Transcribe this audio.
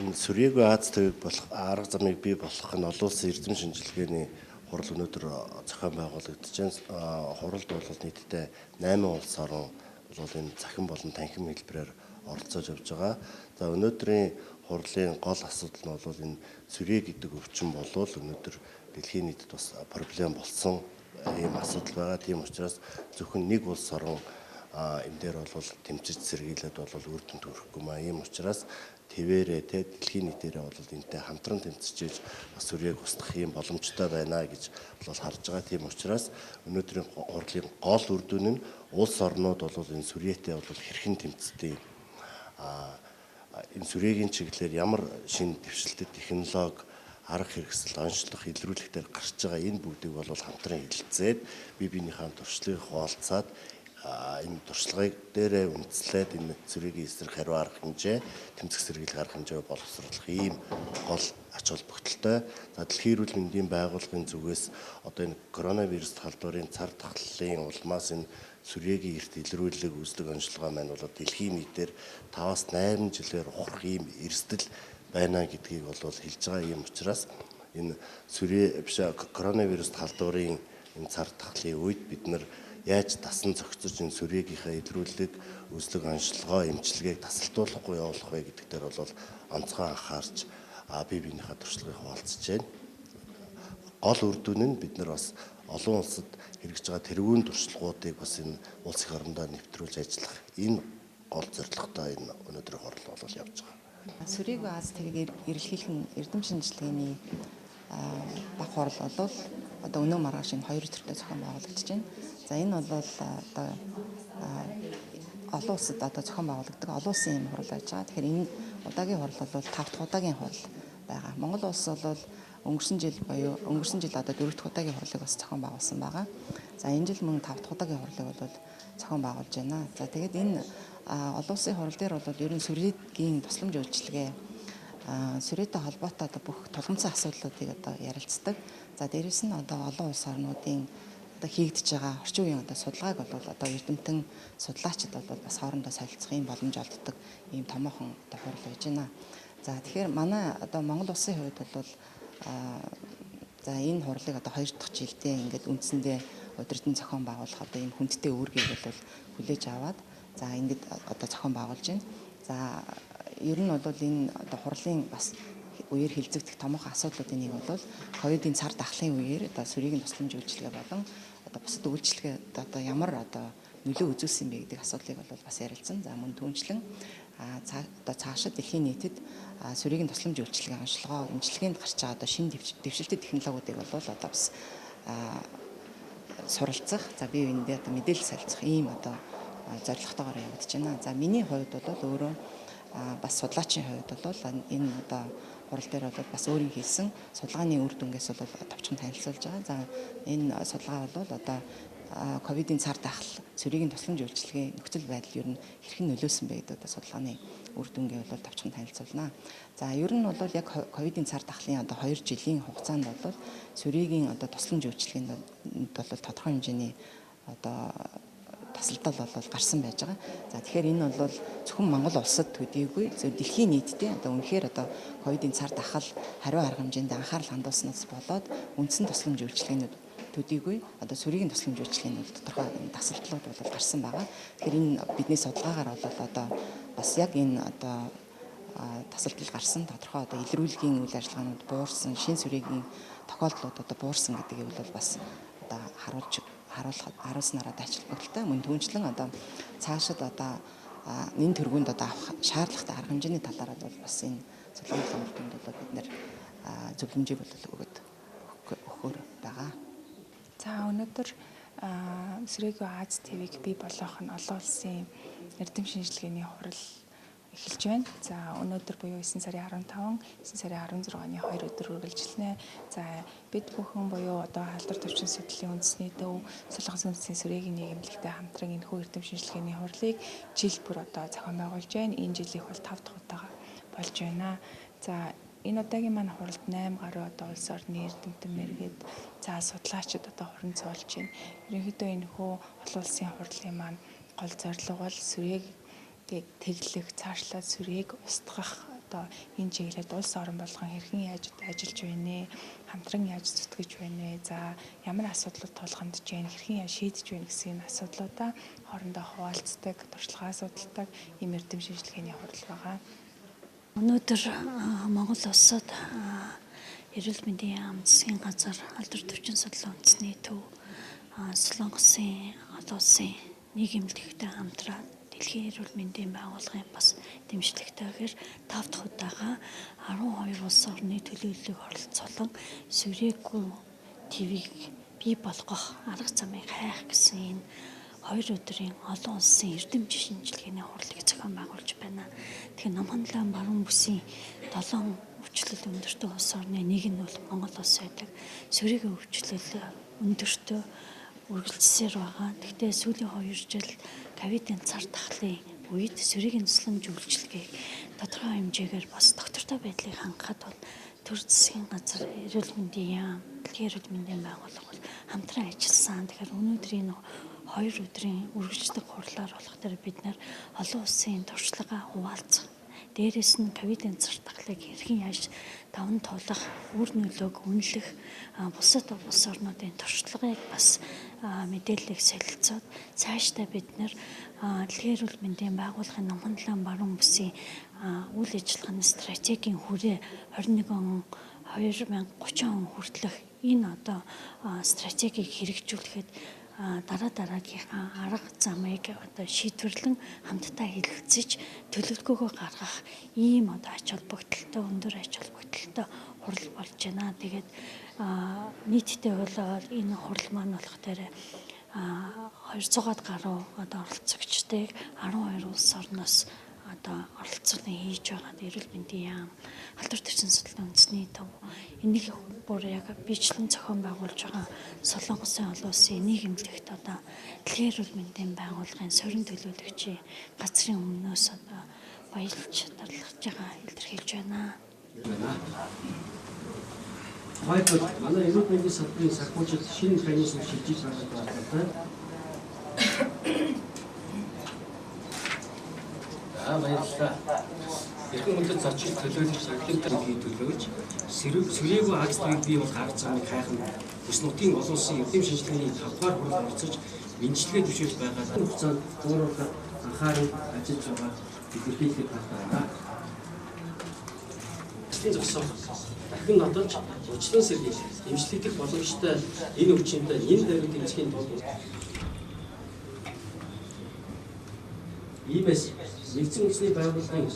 Энэ сүрьеэгүй Ази тивийг болох арга замыг бий болгох нь олон улсын эрдэм шинжилгээний хурал өнөөдөр зохион байгуулагдаж байна. Хуралд бол нийтдээ 8 улс орон бол энэ цахим болон танхим хэлбэрээр оролцож явж байгаа. За, өнөөдрийн хурлын гол асуудал нь бол энэ сүрьеэ гэдэг өвчин болвол өнөөдөр дэлхийн нийтэд бас проблем болсон ийм асуудал байгаа. Тийм учраас зөвхөн нэг улс орон энэ дээр бол тэмцэж сэргийлээд бол үр дүнд хүрэхгүй маа. Ийм учраас твээрээ те дэлхийн нийтээрээ бол энэтэй хамтран тэмцэж бас сүрьеэг устгах юм боломжтой байна гэж бол харж байгаа. Тийм учраас өнөөдрийн хурлын гол үр дүн нь улс орнууд бол энэ сүрьеэтэй бол хэрхэн тэмцдэг, энэ сүрьеэгийн чиглэлээр ямар шинэ дэвшилтэт технологи, арга хэрэгсэл, онцлог, илрүүлэхтэр гарч байгаа, энэ бүгдийг бол хамтран хэлэлцээд, бие биенийхээ туршлагыг хуваалцаад, энэ туршлагыг дээрээ үндэслээд энэ сүрьеэгийн эсрэг хариу арга хэмжээ, тэмцэх сэргийлэх арга хэмжээ боловсруулах ийм гол ач холбогдолтой. За, Дэлхийн эрүүл мэндийн байгууллагын зүгээс одоо энэ коронавирус халдварын цар тахлын улмаас энэ сүрьеэгийн эрт илрүүлэг, үзлэг, онцлогоо маань бол дэлхийн нийтээр 5-аас 8 жилээр ухрах ийм эрсдэл байна гэдгийг бол хэлж байгаа. Ийм учраас энэ сүрьеэ биш, коронавирус халдварын энэ цар тахлын үед бид нар яаж дасан зохицож энэ сүрьеэгийнхээ илрүүлэг, үзлэг, онцлогоо, эмчилгээг тасалдуулахгүй явуулах вэ гэдэг дээр бол онцгой анхаарч бие биенийхээ туршлагыг хуваалцаж байна. Гол үр дүн нь бид нар бас олон улсад хэрэгжиж байгаа тэргүүн туршлагуудыг бас энэ улс их орондоо нэвтрүүлж ажиллах энэ гол зорилготой энэ өнөөдрийн хурал бол явж байгаа. Сүрьеэгүй Ази тивийг эрэлхийлэх нь эрдэм шинжилгээний баг хурал бол одоо өнөө маргааш энэ хоёр өдөртөө зохион байгуулагдаж байна. За, энэ бол одоо олон улсад одоо зохион байгуулагддаг олон улсын юм хурал байж байгаа. Тэгэхээр энэ удаагийн хурал бол 5 дахь удаагийн хурал байгаа. Монгол улс бол өнгөрсөн жил буюу өнгөрсөн жил одоо 4 дахь удаагийн хурлыг бас зохион байгуулсан байгаа. За, энэ жил мөн 5 дахь удаагийн хурлыг бол зохион байгуулж байна. За, тэгээд энэ олон улсын хурал дээр бол ер нь сүрьеэгийн тусламж үйлчилгээ, сүрьеэтэй холбоотой одоо бүх тулгамдсан асуудлуудыг одоо ярилцдаг. За, дээрэс нь одоо олон улс орнуудын одоо хийгдэж байгаа орчин үеийн одоо судалгааг бол одоо эрдэмтэн судлаачид бол бас хоорондоо солилцох юм боломж олддог ийм томоохон одоо хурал байж байна. За, тэгэхээр манай одоо Монгол улсын хувьд бол за энэ хурлыг одоо 2 дахь жилдээ ингээд үндсэндээ удирдан зохион байгуулах одоо ийм хүндтэй үүргийг бол хүлээж аваад, за ингээд одоо зохион байгуулж байна. За, ер нь бол энэ одоо хурлын бас үеэр хэлцэгдэх томоохон асуудлуудын нэг бол ковидын цар тахлын үеэр одоо сүрьеэгийн тусламж үйлчилгээ болон одоо бусад үйлчилгээ одоо ямар одоо нөлөө үзүүлсэн бэ гэдэг асуудлыг бол бас ярилцсан. За, мөн түүнчлэн одоо цаашид дэлхийн нийтэд сүрьеэгийн тусламж үйлчилгээ, онцлогоо, эмчилгээнд гарч байгаа одоо шинэ дэвшилтэт технологиудыг бол одоо бас суралцах, за бие биендээ одоо мэдээлэл солилцох ийм одоо зорилготойгоор явагдаж байна. За, миний хувьд бол өөрөө бас судлаачийн хувьд бол энэ одоо хурал дээр бол бас өөрийн хийсэн судалгааны үр дүнгээс бол товчхон танилцуулж байгаа. За, энэ судалгаа бол одоо ковидын цар тахал сүрьеэгийн тусламж үйлчилгээ нөхцөл байдал ер нь хэрхэн нөлөөсөн бэ гэдэг одоо судалгааны үр дүнгээ бол товчхон танилцуулна. За, ер нь бол яг ковидын цар тахлын одоо 2 жилийн хугацаанд бол сүрьеэгийн одоо тусламж үйлчилгээнд бол тодорхой хэмжээний одоо тасалдал бол гарсан байж байгаа. За, тэгэхээр энэ бол зөвхөн Монгол улсад төдийгүй зөв дэлхийн нийтдээ одоо үнэхээр одоо ковидын цар тахал хариу арга хэмжээнд анхаарал хандуулснаас болоод үндсэн тусламж үйлчилгээнүүд төдийгүй одоо сүрьеэгийн тусламж үйлчилгээнд бол тодорхой тасалдлууд бол гарсан байгаа. Тэгэхээр энэ бидний судалгаагаар бол одоо бас яг энэ одоо тасалдал гарсан, тодорхой одоо илрүүлгийн үйл ажиллагаанууд буурсан, шинэ сүрьеэгийн тохиолдлууд одоо буурсан гэдгийг бол бас одоо харуулснараа ач холбогдолтой. Мөн түүнчлэн одоо цаашид одоо энэ тэргуунд одоо авах шаардлагатай арга хэмжээний талаар бол бас энэ судалгааны үр дүнд бол бид нэр зөвлөмжийг бол өгөхөөр байгаа. За, өнөөдөр сүрьеэгүй Ази тивийг бий болгох нь олон улсын эрдэм шинжилгээний хурал эхэлж байна. За, өнөөдөр буюу 9 сарын 15, 9 сарын 16-ны 2 өдөр үргэлжилнэ. За, бид бүхэн буюу одоо халдвар төвчин судлалын үндэсний төв, Солонгос үндэсний сүрьеэгийн нийгэмлэгтэй хамтран энэхүү эрдэм шинжилгээний хурлыг жил бүр одоо зохион байгуулж байна. Энэ жилийнх бол 5 дахь удаага болж байна. За, энэ удаагийн маань хуралд 8 гаруй одоо улс орны эрдэмтэн мэргэд, за судлаачид одоо хуран цуулж байна. Ерөнхийдөө энэхүү олон улсын хурлын маань гол зорилго бол сүрьеэг тэглэх, цаашлаад сүрьеэг устгах одоо энэ чиглэлд улс орон болгон хэрхэн яаж одоо ажиллаж байна вэ? Хамтран яаж зүтгэж байна вэ? За ямар асуудлууд тулгамдж байна? Хэрхэн яаж шийдэж байна гэсэн энэ асуудлуудаа хоорондоо хуваалцдаг, туршлагаа судалдаг ийм эрдэм шинжилгээний хурал байгаа. Өнөөдөр Монгол улсад эрүүл мэндийн яам, засгийн газар, алдар төвчин судлалын үндэсний төв, Солонгосын олон улсын нэг эмнэлэгтэй хамтраад Дэлхийн эрүүл мэндийн байгууллагын бас дэмжлэгтэйгээр 5 дахь удаага 12 улс орны төлөөллийг оролцуулан сүрээгүй ТВ-г бий болгох арга замыг хайх гэсэн энэ 2 өдрийн олон улсын эрдэм шинжилгээний хурлыг зохион байгуулж байна. Тэгэхээр Номхонлон баруун бүсийн 7 өвчлөл өндөртэй улс орны нэг нь бол Монгол улс байдаг. Сүрээгүй өвчлөл өндөртэй үргэлжлсээр байгаа. Гэхдээ сүүлийн 2 жил ковидын цар тахлын үед сүрээгийн тусламж үйлчилгээг тодорхой хэмжээгээр бас доктортой байдлыг хангахад бол төр засгийн газар, эрүүл мэндийн яам, дэлхийн эрүүл мэндийн байгууллага бол хамтран ажилласан. Тэгэхээр өнөөдрийн 2 өдрийн үргэлжлэх хурлаар болох дээр бид нар олон улсын туршлагаа хуваалцах. Дээрээс нь ковидын цар тахлыг хэрхэн яаж даван туулах, үр нөлөөг үнэлэх, бусад улс орнуудын туршлагыг бас мэдээллийг солилцоод цаашдаа бид нар дэлхийн эрүүл мэндийн байгууллагын Номхонлон баруун бүсийн үйл ажиллагааны стратегийн хүрээ 21 он 2030 он хүртэлх энэ одоо стратегийг хэрэгжүүлэхэд дараа дараагийнхаа арга замыг одоо шийдвэрлэн хамтдаа хэлэлцэж төлөвлөгөөгөө гаргах ийм одоо ач холбогдолтой, өндөр ач холбогдолтой хурал болж байна. Тэгээд нийтдээ бол энэ хурал маань болох дээр 200-аад гаруй одоо оролцогчдыг 12 улс орноос одоо оролцуулан хийж байгаа. Эрүүл мэндийн яам, халдвар төвчин судлалын үндэсний төв энийг бүр яг биечлэн зохион байгуулж байгаа Солонгосын олон улсын нэг эмнэлэгт одоо дэлхийн эрүүл мэндийн байгууллагын сорин төлөөлөгчийн газрын өмнөөс одоо баярлж дарлаж байгаа илэрхийлж байна. Тухайлбал манай эрүүл мэндийн салбарын санхүүжилт шинэ механизм шилжиж байгаа байна. За баярлалаа. Эрхэм хүндэт зочид төлөөлөгч, соёлын төлөвийн төлөөлөгч, сүрээгүй Аз ТВ-г бий болох арга замыг хайх нь бүс нутгийн олон улсын эрдэм шинжилгээний 5 дугаар хуралд оролцож мэндчилгээ төвшүүлж байгаа хугацаанд бууруулах анхааран ажиллаж байгаа илэрхийлэх байна. Ажлын зогсоох дахин нотолж уучлан сэргийлэх, эмчлэгдэх боломжтой энэ өвчнөд энэ даруй дэмжихийн тулд иймээс нэгдсэн үндэсний байгууллагын